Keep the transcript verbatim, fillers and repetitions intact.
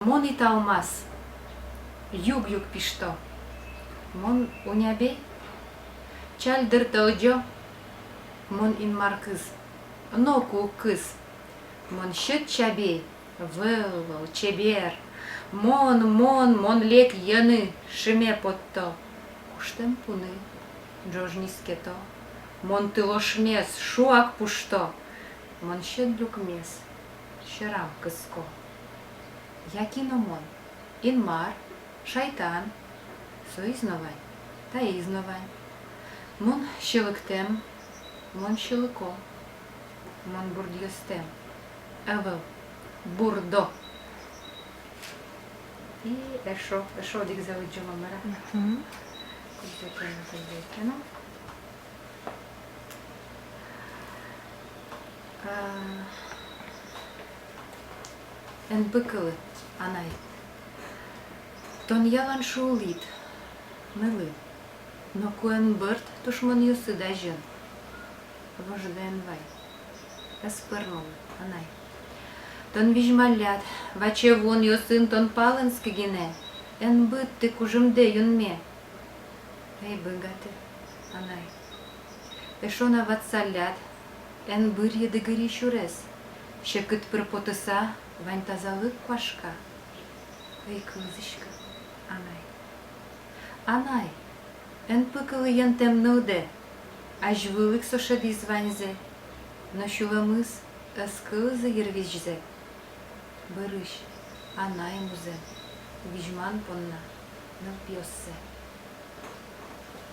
Мон италмас, юг-юг пишто. Мон унябей, чаль дыртылӟо. Мон инмар кыз, ноку уг кыз. Мон сьӧд чабей, вӧл-вӧл, чебер. Мон, мон, мон лек йӧны, шиме потто. Куштэм пуны ӝож нискето. Мон тылошмес, шуак пушто. Мон сьӧд люкмес, сьӧрам кыско. Я кин но мон, инмар, шайтан? Соиз но вань, таиз но вань. Мон сьӧлыктэм, мон сьӧлыко. Мон бурдъёстэм, ӧвӧл, бурдо. И эшшо, эшшо одӥгзэ лыдӟом, мар-а? Мгм. Кудзэ ке но, кудзэ ке но. А, эн пыкылы, анай. Тон ялан шуылӥд, нылы. Ноку эн бӧрд тушмонъёсыд азьын. Вождэ эн вай, ӧз пӧрмылы, анай. Тон визьмалляд, ваче вуонъёсын тон палэнскы гинэ. Эн быдты кужымдэ юнме. Ӧй быгаты, анай. Эшшо на ватсалляд, эн бырйы дыгыри сюрес. Секыт пыр потыса, вань тазалык куашка. Ӧй кылзӥськы, анай. Анай, эн пыкылы йӧнтэм нылдэ. Азьвыл ик со шӧдӥз ваньзэ, но сюлэмыз ӧз кылзы йырвизьзэ. Бӧрысь, анай, музэм визьман понна нылпиоссэ.